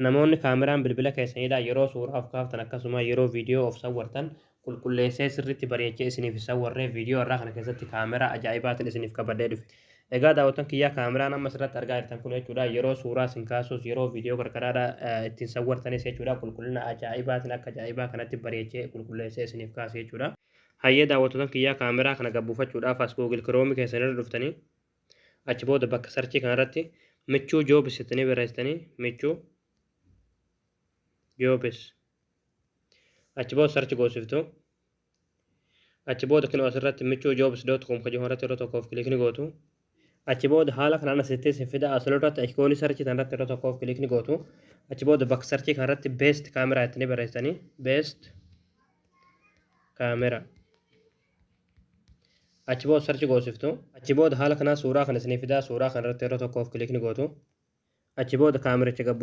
Namoonni kaameraan bilbila keessaniidha yeroo suuraa of kaaftan, akkasuma yeroo viidiyoo of sawwartan qulqulleessee sirriitti bareechee isiniif sawwarree, viidiyoo irraa kana keessatti kaameraa ajaa'ibaatiin isiniif qabadhee dhufe. Egaa daawwattoon kiyyaa, kaameraan amma asirratti argaa jirtan kun jechuudha, yeroo suuraa isin kaasuus, yeroo viidiyoo gargaraadha ittiin sawwartanis jechuudha, qulqullina ajaa'ibaatiin akka ajaa'ibaa kanatti bareechee qulqulleessee isiniif kaase jechuudha. Hayyee daawwattoota kiyyaa, kaameraa kana gabbuufachuudhaaf as Google Chrome keessanirra dhuftanii, achi booda bakka search kanarratti Michuu Jobs jettanii barreessitanii, Michuu Jobs, achi booda search goosiftu. Achi booda kinoo asirratti michuujobs.com kan jedhu irratti yeroo tokkoof click ni gootu. Achi booda haala kanaan asitti isin fida. Asirratti icon search kanarratti yeroo tokkoof click ni gootu. Achi booda bakka search kanarratti best camera jettanii barreessitanii, best camera, achi booda search goosiftu. Achi booda haala kanaan suuraa kana isinii fidaa. Suuraa kanarratti yeroo tokkoof click ni gootu. Achi booda kaamericha gabbuuf